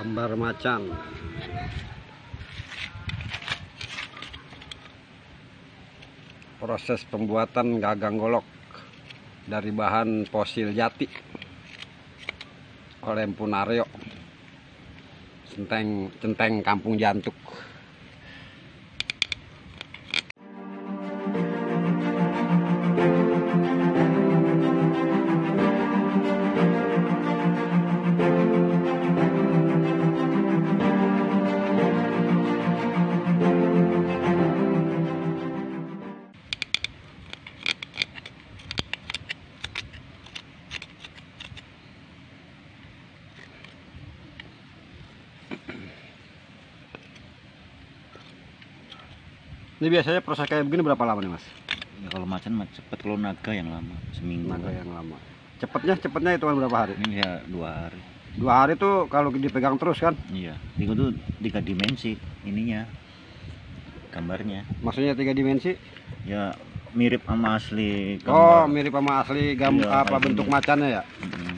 Gambar macan. Proses pembuatan gagang golok dari bahan fosil jati oleh Empu Naryo, Centeng Kampung Jantuk. Ini biasanya proses kayak begini berapa lama nih, Mas? Ya, kalau macan mah cepet, kalau naga yang lama, seminggu. Naga yang lama. Cepetnya itu berapa hari? Ini ya 2 hari. 2 hari tuh kalau dipegang terus kan? Iya. Itu tuh 3 dimensi ininya, gambarnya. Maksudnya 3 dimensi? Ya mirip sama asli gambar. Oh, mirip sama asli gambar Iya, apa bentuk gini. macannya ya? Mm-mm.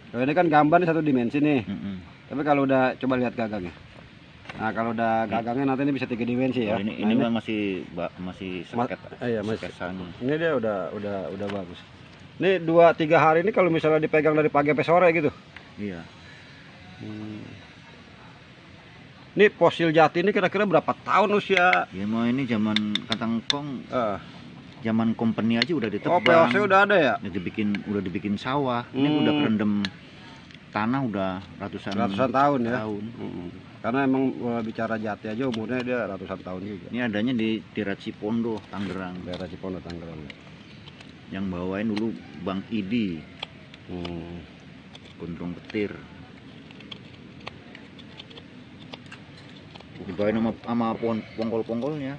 Kalau ini kan gambar nih 1 dimensi nih. Mm-mm. Tapi kalau udah coba lihat gagangnya. Nah, kalau udah gagangnya nanti ini bisa 3 dimensi ya. Oh, ini Nah, mah masih seket. iya, masih. Sketsanya. Ini dia udah bagus. Ini 2-3 hari ini kalau misalnya dipegang dari pagi sampai sore gitu. Iya. Ini fosil jati ini kira-kira berapa tahun usia? Ya mau ini zaman Katangkong, Eh, zaman company aja udah oh, ditebang. POC udah ada ya? Udah dibikin sawah. Ini udah kerendam tanah udah ratusan Tahun ya. tahun. Karena emang bicara jati aja umurnya dia ratusan tahun juga. Ini adanya di Racipondo, Tangerang. Daerah Cipondo, Tangerang. Yang bawain dulu Bang Idi, Hmm. Gondrong Petir. Dibawain sama pongkol-pongkolnya.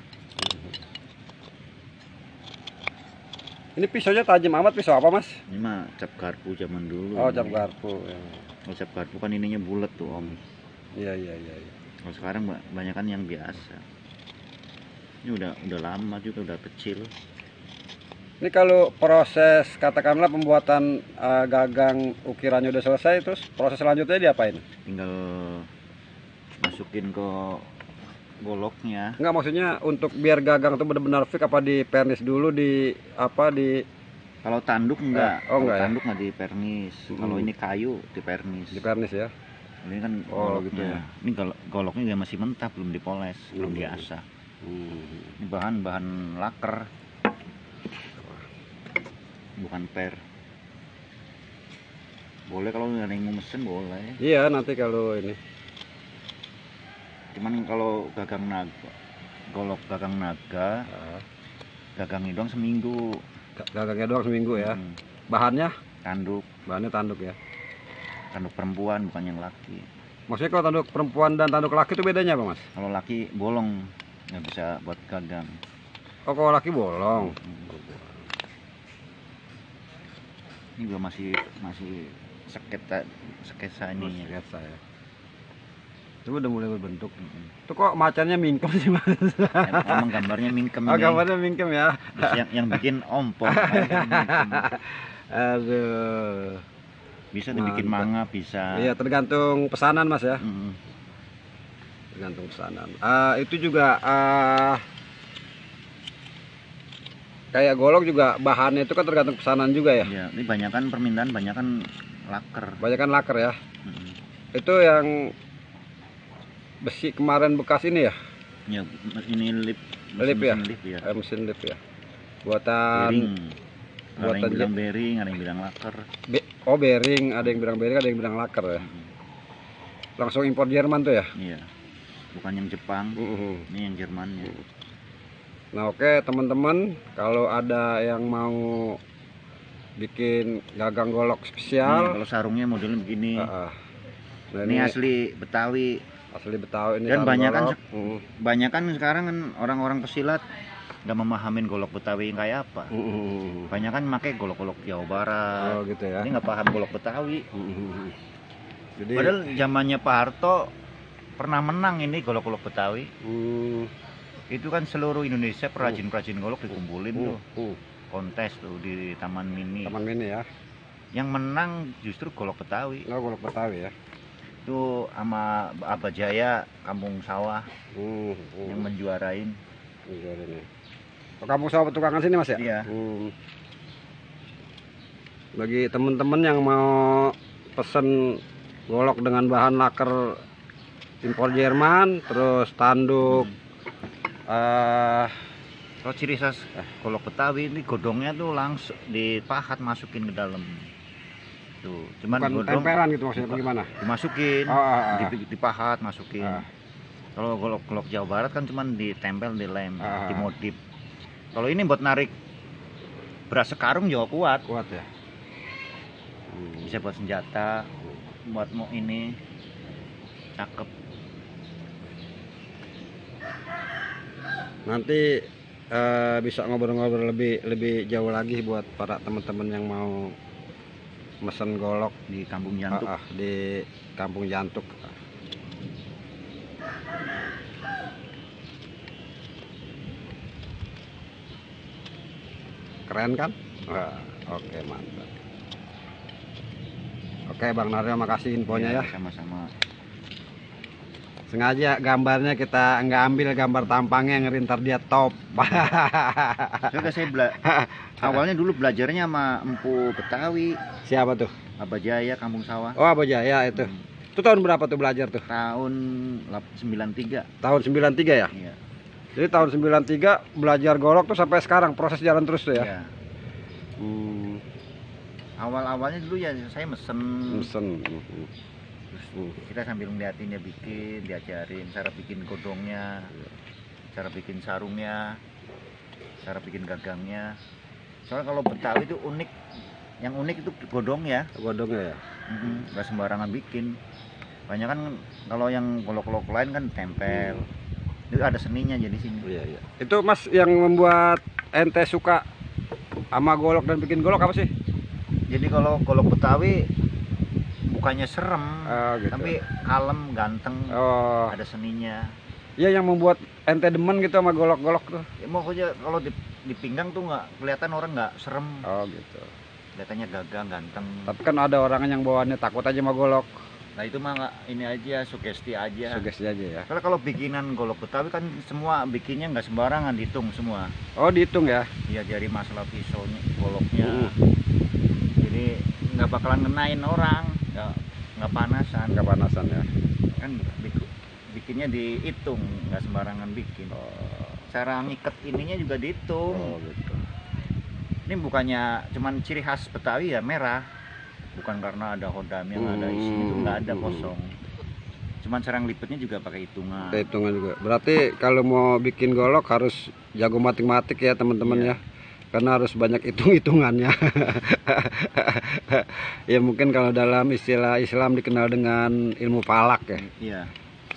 Ini pisaunya tajam amat, pisau apa, Mas? Ini mah cap garpu zaman dulu. Oh, cap garpu. Ya. Kalau cap garpu kan ininya bulat tuh Om. Iya. Kalau sekarang banyak kan yang biasa. Ini udah lama juga, udah kecil. Ini kalau proses katakanlah pembuatan gagang ukirannya udah selesai, terus proses selanjutnya diapain? Tinggal masukin ke goloknya. Enggak, maksudnya untuk biar gagang itu benar-benar fix apa di pernis dulu di Kalau tanduk enggak. Oh, enggak Kalau ya? tanduk enggak di pernis. Kalau ini kayu di pernis. di pernis ya? Ini kan Oh, goloknya. gitu ya. Ini goloknya juga masih mentah, belum dipoles, belum diasah. Ini bahan laker, bukan per. Boleh kalau ada yang mau mesen boleh. Iya, nanti kalau ini. Cuman kalau golok gagang naga, gagangnya doang seminggu. Gagangnya doang seminggu ya. Hmm. Bahannya Bahannya tanduk ya. tanduk perempuan, bukan yang laki. Maksudnya kalau tanduk perempuan dan tanduk laki itu bedanya apa, Mas? Kalau laki bolong, nggak bisa buat gagang. Oh, kalau laki bolong. Ini juga masih sketsa ininya. Biasa ya. Itu udah mulai berbentuk. Itu kok macannya mingkem sih, Mas? Emang gambarnya mingkem Oh, ini. gambarnya mingkem ya. Terus yang bikin ompong. Mingkem. Aduh. Bisa dibikin Mantap. manga, bisa. Iya, tergantung pesanan, Mas ya. Mm-mm. Tergantung pesanan. Itu juga kayak golok juga bahannya itu kan tergantung pesanan juga ya. Ya, ini permintaan banyakan laker. Banyakan laker ya. Mm-mm. Itu yang besi kemarin bekas ini ya. Ya, ini lip Ya? lip ya. Mesin lip ya. Buatan Bearing. Ada yang buatan bilang bearing, ada yang bilang laker. bearing, ada yang bilang bearing, ada yang bilang laker ya. Langsung impor Jerman tuh ya. Iya. Bukan yang Jepang. Ini yang Jermannya. Nah, oke teman-teman, kalau ada yang mau bikin gagang golok Nih, spesial, kalau sarungnya modelnya begini. nah, Ini asli Betawi. asli Betawi ini. Dan sarung banyak kan golok. sekarang kan orang-orang pesilat nggak memahamin golok Betawi yang kayak apa. Banyak kan pakai golok-golok Jawa Barat. Oh gitu ya. Ini nggak paham golok Betawi. Jadi Padahal zamannya Pak Harto pernah menang ini golok-golok Betawi. Itu kan seluruh Indonesia perajin-perajin golok dikumpulin tuh. Kontes tuh di Taman Mini. Taman Mini ya. Yang menang justru golok Betawi. Oh, golok Betawi ya. Itu sama Abah Jaya Kampung Sawah yang menjuarain. Oh, Kampung Sawah Petukangan sini Mas ya? Iya. Bagi teman-teman yang mau pesen golok dengan bahan laker impor Jerman, terus tanduk Kalau ciri khas golok Betawi ini godongnya tuh langsung dipahat masukin ke dalam. Tuh, cuman bukan godong tempelan gitu maksudnya bagaimana? dimasukin, dipahat, masukin. Kalau golok Jawa Barat kan cuman ditempel, dilem, dimodif. Kalau ini buat narik beras sekarung juga kuat. Kuat ya. Bisa buat senjata, buat mau ini cakep. Nanti bisa ngobrol-ngobrol lebih jauh lagi buat para teman-teman yang mau mesen golok Di Kampung Jantuk. di Kampung Jantuk. Keren kan? Wah, oke mantap. Oke Bang Naryo, makasih infonya ya. Sama-sama. Sengaja gambarnya kita nggak ambil gambar tampangnya, ngeri ntar dia top. Awalnya dulu belajarnya sama Empu Betawi, Siapa tuh? Abah Jaya Kampung Sawah. Oh, Abah Jaya itu. Itu tahun berapa tuh belajar tuh? Tahun 93. Tahun 93 ya? Iya. Jadi tahun 93 belajar golok tuh sampai sekarang proses jalan terus tuh ya? Iya. Awal-awalnya dulu ya saya mesen. Terus kita sambil ngeliatin dia bikin, diajarin cara bikin godongnya, cara bikin sarungnya, cara bikin gagangnya. Soalnya kalau Betawi itu unik, yang unik itu godongnya. Godongnya ya? Nggak sembarangan bikin. Banyak kan kalau yang golok-golok lain kan tempel. Itu ada seninya jadi sini. Iya. Itu Mas yang membuat ente suka sama golok dan bikin golok apa sih? Jadi kalau golok Betawi bukannya serem, Gitu. tapi kalem, ganteng, Oh, ada seninya. iya yang membuat ente demen gitu sama golok-golok tuh. Ya, pokoknya kalau di pinggang tuh nggak kelihatan, orang nggak serem, Oh gitu. kelihatannya gagah, ganteng. Tapi kan ada orang yang bawaannya takut aja sama golok. Nah itu mah nggak, ini aja sugesti aja. Sugesti aja ya. Karena kalau bikinan golok Betawi kan semua bikinnya nggak sembarangan, dihitung semua. Oh dihitung ya? Ya dari masalah pisaunya, goloknya. Jadi nggak bakalan ngenain orang, nggak panasan. Nggak panasan ya? Kan bikinnya dihitung, nggak sembarangan bikin. Cara ngiket ininya juga dihitung. Oh gitu. Ini bukannya cuman ciri khas Betawi ya merah, bukan karena ada hodam yang ada isinya, itu nggak ada, kosong. Cuman cara ngelipetnya juga pakai hitungan. Ada hitungan juga. Berarti kalau mau bikin golok harus jago matematik ya teman-teman ya. Karena harus banyak hitung-hitungannya. Ya mungkin kalau dalam istilah Islam dikenal dengan ilmu falak ya. Iya.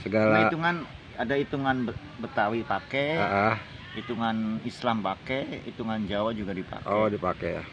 Segala Hitungan, ada hitungan Betawi pakai, hitungan Islam pakai, hitungan Jawa juga dipakai. Oh dipakai ya.